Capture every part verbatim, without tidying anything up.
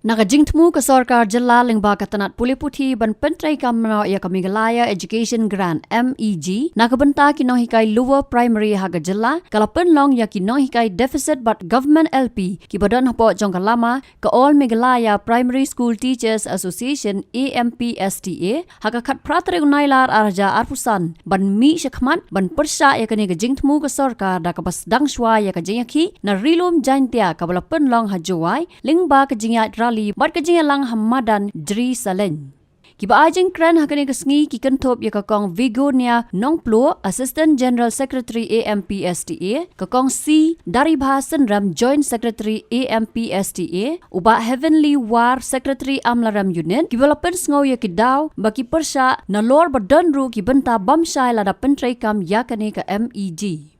Na ka jingthmu ka sorkar jylla lyngba ka tnat pule puthi ban pyntreikam noh ïa ka Meghalaya Education Grant, M E G, na ka bynta ki nonghikai lower primary ha ka jylla, ka la pynlong ïa ki nonghikai deficit bad government L P kiba don hapoh jong ka lama ka All Meghalaya Primary School Teachers Association, A M P S T A, ha ka khatphra tarik u Nailar ar hajar arphew san, ban mih shakhmat ban pyrshah ïa kane ka jingthmu ka sorkar da kaba sdang shuwa ïa ka jingïakhih na Ri Lum Jaintia kaba la pynlong ha Jowai, lyngba ka jingïaid rally bad ka jingïalang ha madan Jri Salein. Kiba ai jingkren ha kane ka sngi ki kynthup ïa ka Kong Vigonia Nongpluh, Assistant General Secretary A M P S T A, ka Kong C Daribha Synrem, Joint Secretary A M P S T A, u Bah Heavenly War, Secretary Amlarem Unit, kiba la pynsngew ïa ki daw ba ki pyrshah nalor ba don ruh ki bynta bymshai lada pyntreikam ïa kane ka M E G.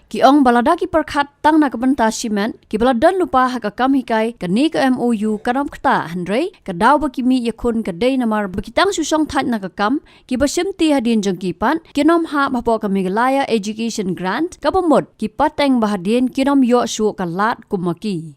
Ki ong ba lada ki pyrkhat tang na ka bynta shimet, kiba la don lypa ha ka kam hikai, kane ka M O U kan ym ktah, hynrei ka daw ba ki mih ïakhun ka dei namar ba ki tang shu shongthait na ka kam, kiba shimti hadien jong ki pat kin ym hap hapoh ka Meghalaya Education Grant, kaba mut ki pateng ba hadien kin ym ïoh shuh ka lad kum ma ki.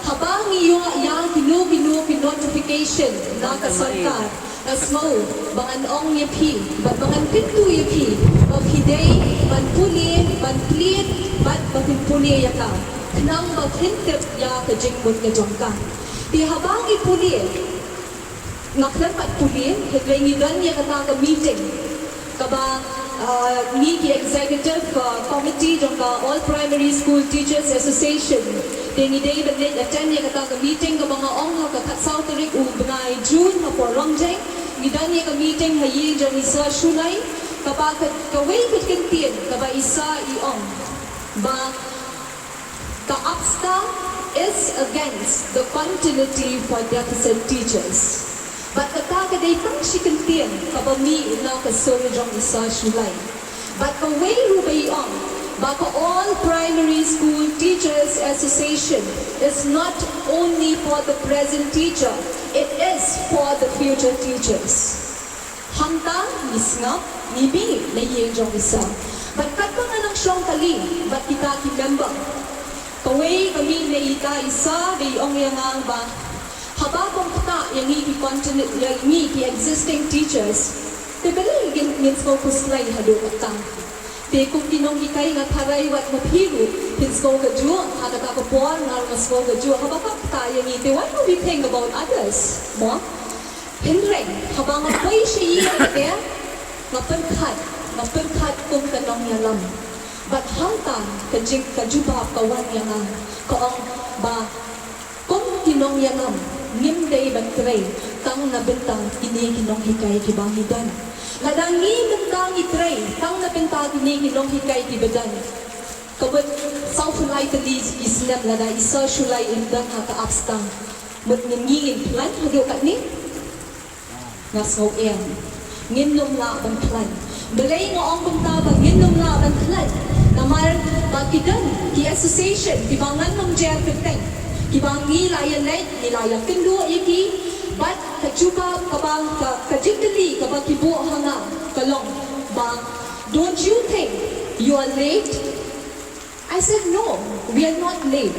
Haba ngi ïoh ïa kino kino ki notification na ka sorkar, nga sngew ba ngan ong ïa phi bad ba ngan kyntu ïa phi ba phi dei ban pule, ban plie bad ba phin pule ïa ka, khnang ba phin tip ïa ka jingmut ka jong ka. Te haba ngi pule, nga khlem pat pule, hynrei ngi don ïa kata ka meeting kaba, ah, ngi ki executive, ah, committee jong ka All Primary School Teachers Association, te ngi dei ban leit attend ïa kata ka meeting kaba nga ong ha ka khatsaw tarik u bnai June ha Port Longjaing. Ngi don ïa ka meeting ha ïing jong i Sir Shullai, kaba ka, kawei ka kyntien kaba i Sir i ong ba ka APSTA is against the continuity for deficit teachers. Bad kata ka dei tang shi kyntien kaba mih na ka sur jong i Sir Shullai. Bad kawei ruh ba i ong ba ka All Primary School Teachers Association is not only for the present teacher, it is for the future teachers. Hangta ngi sngap, ngi mih na ïing jong i Sir. Bad katba nga nang shong kali bad kita ki member, kawei ka mih na ita i Sir, ba i ong ïa nga ba haba kong ktah ïa ngi ki continu-, ïa ngi ki existing teachers, te balei ngin, ngin sngew khuslai haduh katta? Te kum ki nonghikai nga tharai wat ma phi ruh phin sngew kajuh, ha kata ka por nga ruh nga sngew kajuh, haba kong ktah ïa ngi, te what do we think about others? Mo? Hynrei haba nga poi sha ïing te nga pyrkhat, nga pyrkhat kum ka nongïalam. Bad hangta ka jing, ka jubab ka wan ïa nga, ka ong ba kum ki nongïalam ngim dei ban trei tang na bynta kine ki nonghikai kiba ngi don. Lada ngi mynta ngi trei tang na bynta kine ki nonghikai kiba don, ka mut saw phew lai tylli ki snem lada i Sir Shullai im don ha ka APSTA, mut ngin, ngi ngin plan haduh katne? Nga sngew em. Ngin ym lah ban plan. Balei nga ong kumta ba ngin ym lah ban plan? Namar ba ki don ki association kiba ngan ym jer kyrteng, kiba ngi la ïaleit, ngi la ïakynduh ïa ki, bad ka jubab kaba, ka, ka jingkylli kaba ki buh ha nga ka long ba, "Don't you think you are late?" I said, "No, we are not late.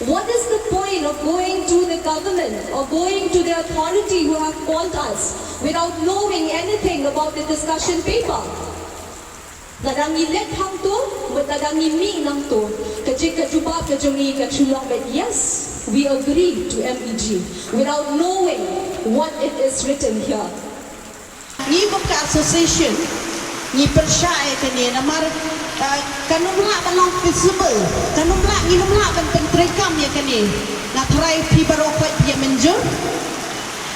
What is the point of going to the government or going to the authority who have called us without knowing anything about the discussion paper?" Lada ngi leh hangto, bad lada ngi mih nangto, ka jingkajubab ka jong ngi ka shu long bad yes, we agree to M E G, without knowing what it is written here. Ngi kum ka association, ngi pyrshah ïa kane namar, uh, kan ym lah ban long feasible, kan ym lah, ngin ym lah ban pyntreikam ïa kane. Nga tharai phi baroh phi ïa mynjur.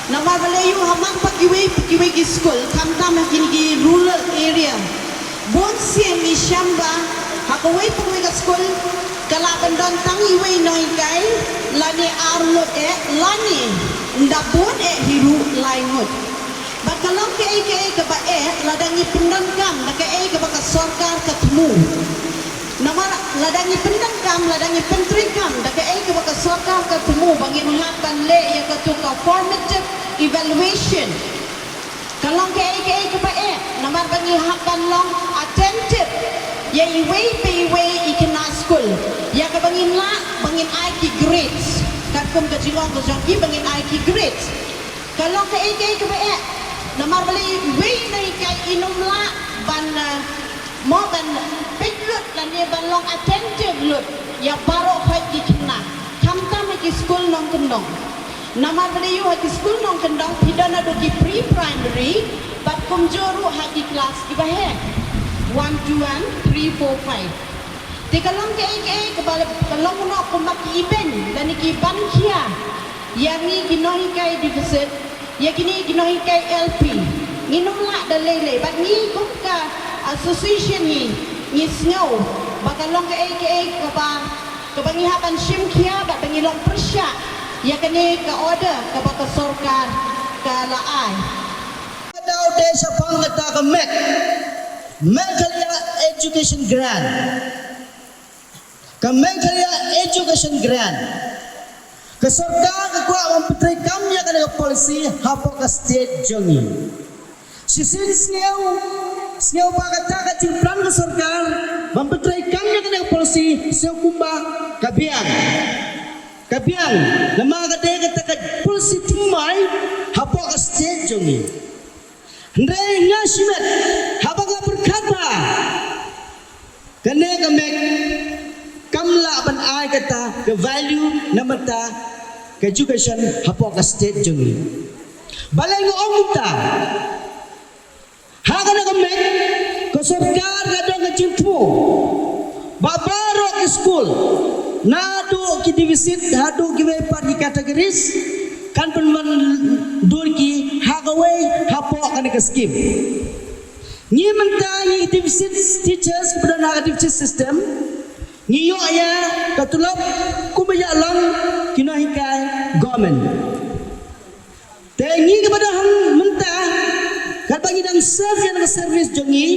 Namar balei ïoh ha man pat kiwei, kiwei ki skul, khamtam ha kine ki rural area. Bun sien ngi shem ba ha kawei pa kawei ka skul ka lah ban don tang iwei nonghikai lane ar ngut eh lane ynda bun eh hi ruh lai ngut. Bad ka long kaei kaei kaba eh lada ngi pyndonkam da kaei kaba ka sorkar ka thmu. Namar lada ngi pyndonkam, lada ngi pyntreikam da kaei kaba ka sorkar ka thmu ba ngin hap ban leh ïa katu ka formative evaluation. Ka long kaei kaei kaba eh, namar ba ngi hap ban long attentive ïa iwei pa iwei i khynnah skul, ïa kaba ngin lah ba ngin ai ki grades. Katkum ka jingong ka jong ki ba ngin ai ki grades. Ka long kaei kaei kaba eh, namar balei iwei nonghikai in ym lah ban, uh, mo ban peit lut lane ban long attentive lut ïa baroh khoit ki khynnah, khamtam ha ki skul nongkyndong. Namar balei ïoh ha ki skul nongkyndong phi don haduh ki pre-primary bad kumjuh ruh ha ki klas kiba heh, one to one, three, four, five. Te ka long kaei kaei kaba, ka long noh kumba ki ibeiñ lane ki ban khia ïa ngi ki nonghikai deficit, ïa kine ki nonghikai L P. Ngin ym lah da lei lei bad ngi kum ka association ngi, ngi sngew ba ka long kaei kaei kaba, kaba ngi hap ban shim khia bad ba ngi long pyrshah ïa kane ka order kaba ka sorkar ka la ai. Ka dei shaphang kata ka MEG, Meghalaya Education Grant. Ka Meghalaya Education Grant, ka sorkar ka kwah ban pyntreikam ïa kane ka policy hapoh ka state jong ngi. Shisien sngew, sngew ba kata ka jingplan ka sorkar ban pyntreikam ïa kane ka policy sngew kumba ka biang. Ka biang, namar ka dei kata ka policy thymmai hapoh ka state jong ngi. Hynrei nga shimet haba nga pyrkhat ba kane ka MEG kam lah ban ai kata ka value namar kata ka education hapoh ka state jong ngi. Balei nga ong kumta? Ha kane ka MEG ka sorkar ka don ka jingthmu ba baroh ki skul, naduh ki deficit haduh kiwei pat ki categories, kan pynwandur ki ha kawei hapoh kane ka skim. Ngi mynta ngi deficit teachers, kiba don ha ka deficit system, ngi ïoh ïa ka tulop kumba ïa long ki nonghikai government. Te ngi kiba don hangta mynta, katba ngi dang serve ïa ka service jong ngi,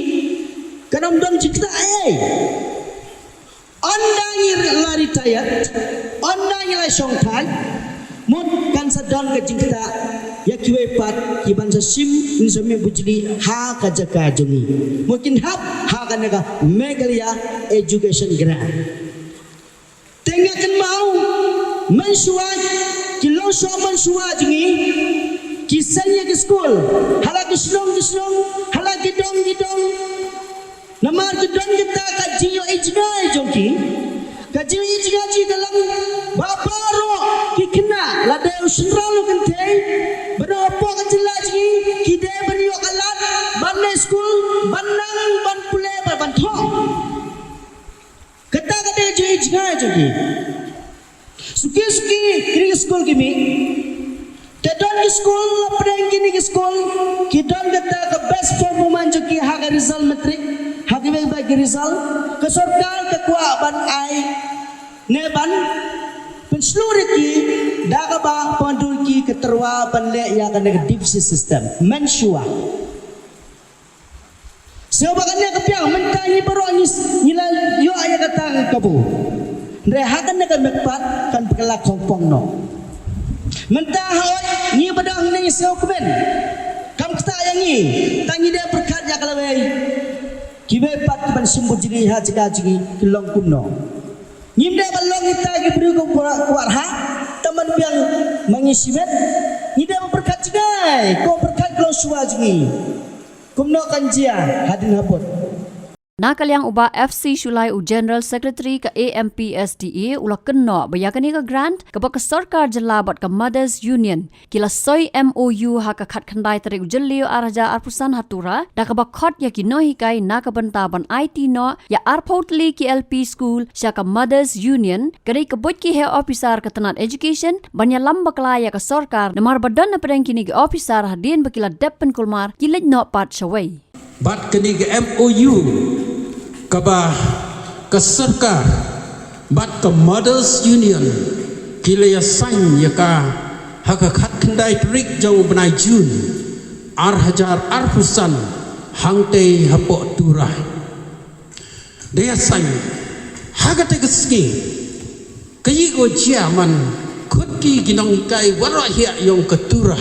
kan ym don jingktah ei. Ynda ngi la retired, ynda ngi la shong thait, mut kan sa don ka jingktah ïa kiwei pat kiban sa shim, kin sa mih bujli ha ka jaka jong ngi. Mut kin hap ha kane ka Meghalaya Education Grant. Te nga kynmaw, mynshuwa, ki longshuwa mynshuwa jong ngi ki seng ïa ki skul ha la ki shnong ki shnong, ha la ki dong ki dong. Namar ki don kita ka jingïohi jngai jong ki. Ka jingïohi jngai jong ki ka long ba baroh ki khynnah, lada u shynrang u kynthei, ba don hapoh ka jylla jong ngi, ki dei ban ïoh ka lad ban leit skul, ban nang, ban pule, ban, ban thoh. Kata ka dei ka jingïohi jngai jong ki. Suki suki kine ki skul ki mih. Te don ki skul hapdeng kine ki skul ki don kata ka best performance jong ki ha ka result matric, ha kiwei pat ki result, ka sorkar ka kwah ban ai ne ban pynshlur ïa ki da kaba pynwandur ki ka tyrwa ban leh ïa kane ka deficit system. Mynshuwa. Sngewbha kane ka biang, mynta ngi baroh ngi, ngi la ïoh ïa kata ka kabu. Hynrei ha kane ka MEG pat kan pynkylla khongpong noh. Mynta hooid ngi ba dang ngi sngewkmen, kam ktah ïa ngi, tang ngi dei pyrkhat ïa ka lawei. Kiwei pat kiban shim bujli ha jaka jong ngi ki long kumno. Ngim dei ban long kita ki briew kiba kwah, kwah rhah, tang ban biang ma ngi shimet. Ngi dei ban pyrkhat jngai, ko pyrkhat ki longshuwa jong ngi. Kumno kan jia hadien habud. Na ka liang u Bah F C Shullai, u General Secretary ka A M P S D A, u la kynnoh ba ïa kane ka grant kaba ka sorkar jylla bad ka Mothers Union ki la soi M O U ha ka khatkhyndai tarik u Jylliew ar hajar arphew san ha Tura, da kaba khot ïa ki nonghikai na ka bynta ban aiti noh ïa arphew tylli ki L P school sha ka Mothers Union, ka dei ka buit ki heh ophisar ka tnat education ban ïalam bakla ïa ka sorkar, namar ba don hapdeng kine ki ophisar hadien ba ki la dep pynkulmar ki leit noh pat shawei. Bad kane ka M O U kaba ka sorkar bad ka Mothers Union ki la ïa sign ïa ka ha ka khatkhyndai tarik jong u bnai June ar hajar arphew san hangtei hapoh Tura. Da ïa sign ha kata ka sngi, ka ïing ka jia man, khot ki ki nonghikai waroh hiah ïong ka Tura.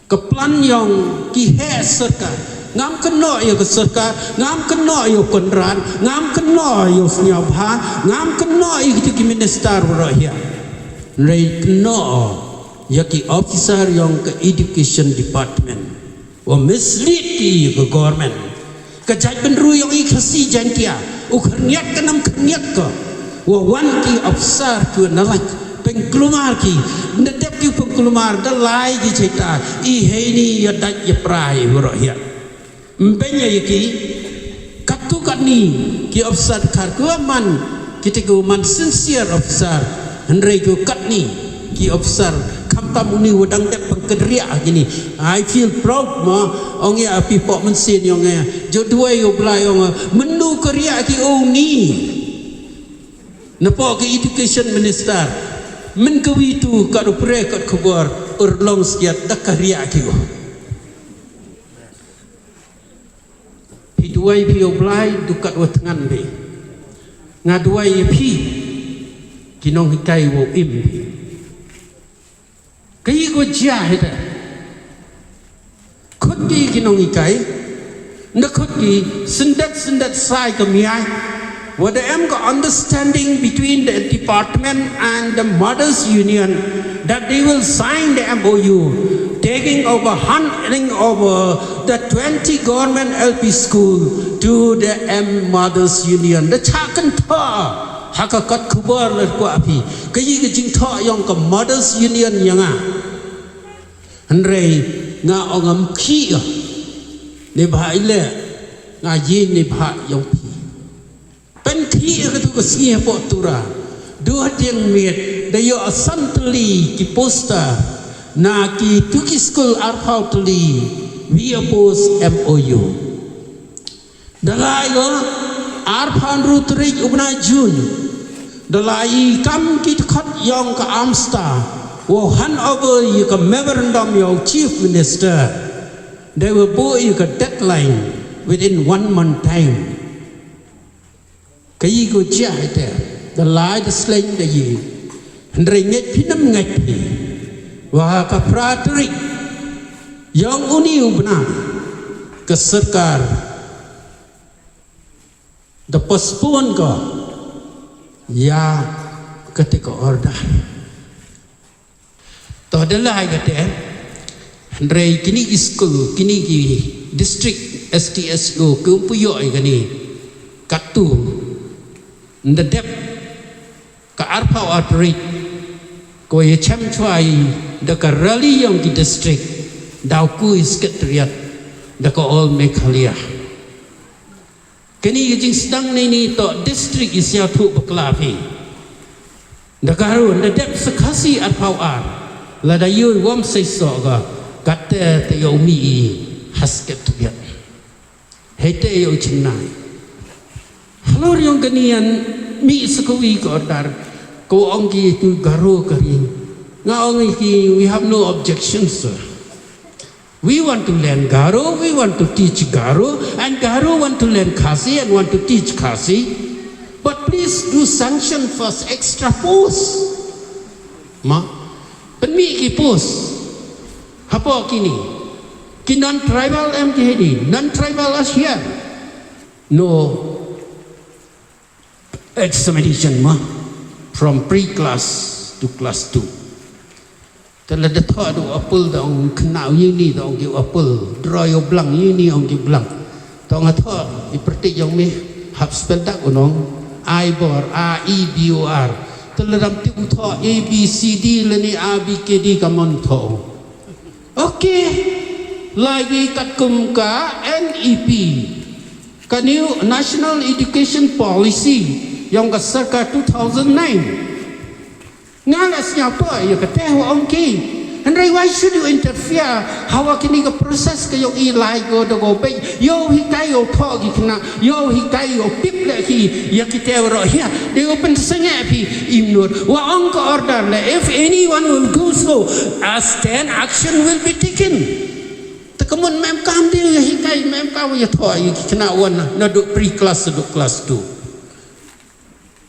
Ka plan ïong ki heh sorkar. Ngam kynnoh ïa ka sorkar, ngam kynnoh ïa u Conrad, ngam kynnoh ïa u Sniawbha, ngam kynnoh ïa kita ki minister waroh hiah. Hynrei kynnoh ïa ki officer ïong ka education department. Wa mislead ki ïa ka government. Ka jaitbynriew ïong i Khasi Jaiñtia, u khyrngiat ka nam khyrngiat ka. Wa wan ki officer ki wa nalak, pynkulmar ki, na dep ki pynkulmar, da lai ki cheita, i heini ïa dait ïa prai waroh hiah. Ym pyn ïa ki, katto katne ki officer khar ki wa man, kita ki wa man sincere officer, hynrei ki wa katne ki officer, khamtam une wa dang dep pynkynriah kine. I feel proud mo, ong ïa phi poh mynsiem ïong ïa. Jooh duwai ïa u Blai ong, mynno kynriah ki ong ni. Napoh ka education minister. Mynkawi tu kat u pre kat khubor, urlong skiat da kynriah ki ong. Phi duwai phi ïa u Blai, du kat wa thngan phi. Nga duwai ïa phi, ki nonghikai wa im phi. Ka ïing ka jia hi te. Khot ki ki nonghikai. Nda khot ki syndet syndet sai ka miai. Wa da em ka understanding between the department and the Mothers Union that they will sign the M O U, taking over, handing over the twenty government L P school to the M Mothers Union. Da chah kynthoh ha ka kot khubor leh kwah phi. Ka ïing ka jingthoh ïong ka Mothers Union ïa nga. Hynrei nga ong ngam khih ïa. Neibhah i leh nga ïing neibhah ïong phi. Pynkhih ïa katu ka sngi hapoh Tura. Du hadiang miet da ïoh san tylli ki poster na kitu ki skul arphew tylli, we oppose M O U. Da la ïoh arphew hynriew tarik u bnai June. Da la i kam ki dkhot ïong ka AMSTA. Wow hand over ïa ka memorandum ïa u Chief Minister. They will buh ïa ka deadline within one month time. Ka ïing ka jia hi te. Da lai da sleng da ïing. Hynrei ngeit phi nam ngeit phi. Wa ka phra tarik ïong uni u bnai ka sorkar da postpone ko ïa kata ka order. To da lai kata, hynrei kini ki skul, kini ki district S D S O ki um pu ïoh ïa kani. Katu nda dep ka arphew ar tarik ko ïa chem chwa i da ka rally ïong ki district, da u ku i secretariat da ka All Meghalaya. Kini ki jingsdang nini to district i siaw thuh bakla phi. Da Garo nda dep sa Khasi arphew ar. Lada ïoh wam sei soh ka, kata te ïoh mi i hasket tubiat. Hei te ïoh chingnai. Halor ïong kani ïan mi sa kawi ka order. Ko ong ki tu Garo ka ring. Nga ong ki, we have no objection, sir. We want to learn Garo, we want to teach Garo, and Garo want to learn Khasi and want to teach Khasi. But please do sanction first extra post. Ma, pynmih ki post. Hapoh kini. Ki non-tribal em ki hini, non-tribal as here. No examination ma. From pre-class to class two. Te lada thoh da u apple da ong khynnah ïa uni da ong ki apple, draw ïa u blank ïa uni ong ki blank. Tong a thoh i pyrthik yong mi hap spel dak u nong. Ai bor, A E B O R. Te lada ym tip u thoh A B C D lane A B K D ka mon thoh. Okay. Lai wei katkum ka N E P. Ka new National Education Policy yong ka sorkar two thousand nine. Nga la sngewthuh ïa kata wa ong ki. Hynrei why should you interfere? Hawa kini ka process ka yong i lai go da go pei. Yow hikai yow thoh ki khynnah. Yow hikai yow tip leh ki. Ïa kita waroh ïa. Dei u pynsngew phi im nud. Wa ong ka order leh. If anyone will do so, a stern action will be taken. Te ka mon mem kam dei ïa hikai mem kam ïa thoh ïa ki khynnah wan. Naduh pre-class, naduh class two.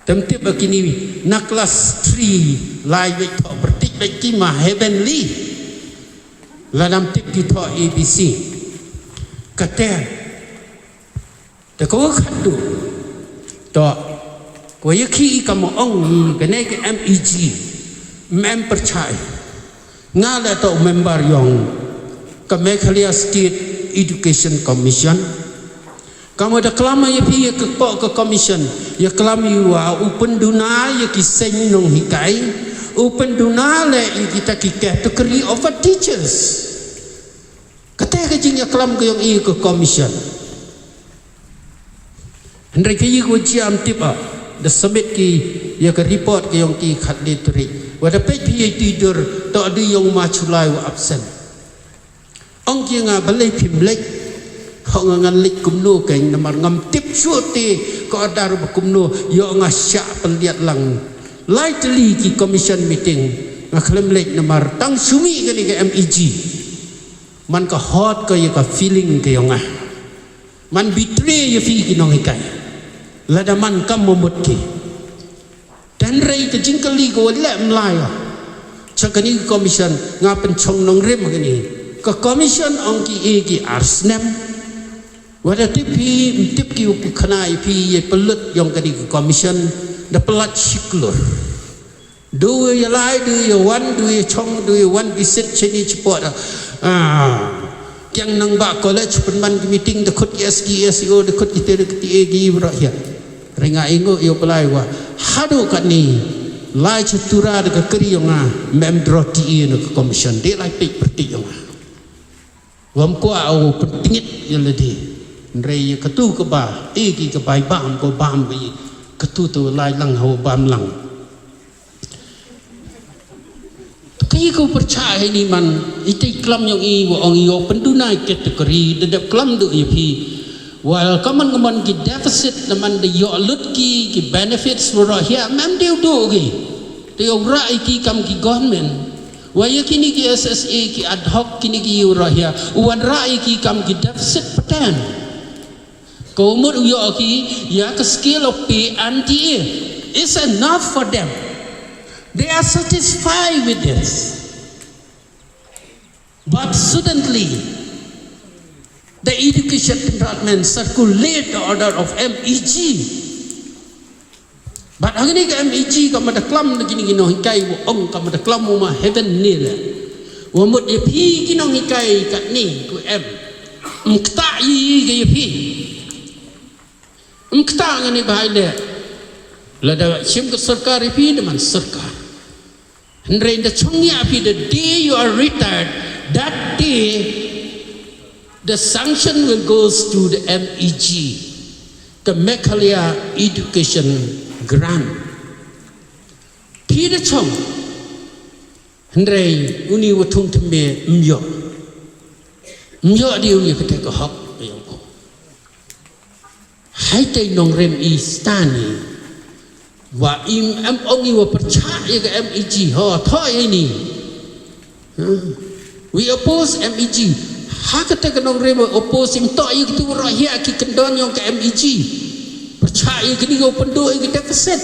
Te ym tip ba kini na class three lai beit thoh pyrthik beit ki ma heavenly. Lada ym tip ki thoh A B C. Kata. Te ko khatduh. Toh. Ko ïa ki i kam ong kane ka M E G. Mem pyrchai. Nga la toh member yong ka Meghalaya State Education Commission. Kam da klam ïa phi ïa ka ko ka commission ïa klam ïa wa u pynduna ïa ki seng nonghikai u pynduna leh ïa kita ki category of a teachers. Kata ka jingïaklam ka yong i ka commission. Hynrei ka i ka jia ym tip a da submit ki ïa ka report ka yong ki khatlai tarik. Wa da peit phi ïa i dur toh da yong ma July wa absent. Ong ki nga balei phim leit. Ho nga ngan leit kumno ka namar ngam tip shuh te ka order ba kumno ïoh nga shah pynliat lang. Lai tylli ki commission meeting nga khlem leit namar tang shu mih kane ka M E G. Man ka hot ka ïa ka feeling ka yong nga. Man betray ïa phi ki nonghikai. Lada man kam mo mut ki. Te hynrei ka jingkylli ka wat leh mlai ïa. Cha kani ka commission nga pynchong nongrim kani. Ka commission ong ki e ki ar snem. Wada tip phi ym tip ki u khana ïa phi ïa pynlut yong kani ka commission da pynlat shiklur. Du ïa lai, du ïa wan, du ïa chong, du ïa wan visit chini chipot. Ah. Kiang nang ba college pynman ki meeting da khut ki S D, S D O, da khut ki tere ki tige ki bro ïa. Ringa ingo ïa balai wa. Hadu kani lai chatura da ka kri yong nga mem dro ti ïa na ka commission de lai pik perti yong nga. Wam kwa au pertingit ïa ledi. Nrei ïa katu ka ba, e ki ka bai bam ko bam ki. Katu tu lai lang hau bam lang. Ki ko pyrchah hini man iti klam yong i wa ong i o pynduna i category da dep klam du i phi. Wal kaman kaman ki deficit naman da yo lut ki ki benefits wara hia mem diu du ki. Te yo ra i ki kam ki government. Wa ya kini ki S S A ki ad hoc kini ki wara hia wan ra i ki kam ki deficit patan. Ka umut u ïoh ki ïa ka scale of pay and T A is enough for them. They are satisfied with this. But suddenly, the education department circulate the order of M E G. Bad hangne ka M E G ka mada klam na kini kino hikai wa ong ka mada klam wa ma heaven ni le. Wa mut ya phi kino hikai ka ni ku em. Mkta yi ka ya phi. Mkta ngani bahai le. Lada shim ka sarkar ya phi da man sarkar. Hynrei da chong ya phi the day you are retired, that day the sanction will goes to the M E G, the Meghalaya Education Grant. Phi da chong. Hynrei uni wa thung thymme myo. Myo di uni kate ka hok. Hai te nongrim i stani. Wa im em ong i wa pyrchah i ka M E G ho tho i ni. We oppose M E G. Ha kata ka nongrim wa oppose im to i ktu ro hia ki kendon yong ka M E G. Pyrchah i kini ko pyndu i ka deficit.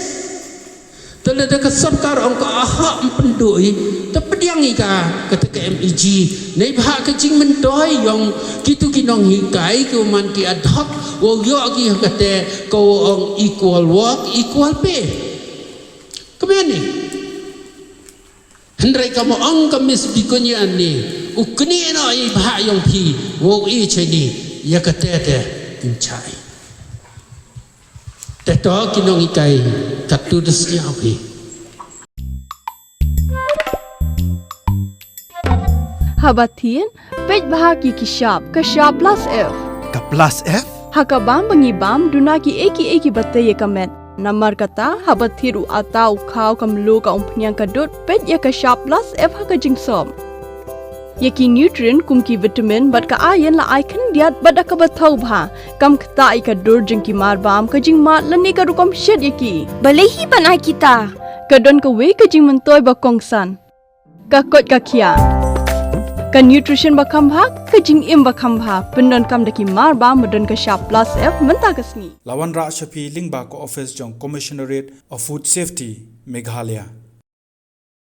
Tele da ka sorkar ong ka aha em pyndu i. Te pdiang i ka kata ka M E G. Nei bha ka jingmyntoi yong kitu ki nonghikai ki man ki ad hoc. Wa yo ki kata ko ong equal work, equal pay. Kemeni. Hynrei ka mo ong ka Miss Begonia ni u kni no i bha yong phi wow i cheni ya ka te te. Nchai. Te to ki nonghikai, katto da sñiaw phi. Haba thied, peit bha ki ki shap, ka shap plus F. Ka plus F? Ha ka bam ba ngi bam, duna ki ei ki ei kiba tei ïa ka met. Namar kata, haba thied u atta, u khaw, ka mluh, ka umphniang, ka dud, peit ïa ka shap plus F ha ka jingsop. Ïa ki nutrient kum ki vitamin bad ka iron la ai khyndiat bad da kaba thaw bha. Kam ktah ïa ka dur jong ki mar bam, ka jingmad lane ka rukom shet ïa ki. Balei hi ban ai kita? Ka don kawei ka jingmyntoi ba kongsan. Ka koit ka khiah. Ka nutrition ba kham bha, ka jingim ba kham bha. Pyndonkam da ki mar bam ba don ka shap plus F mynta ka sngi. La wanrah sha phi lyngba ka office jong Commissionerate of Food Safety, Meghalaya.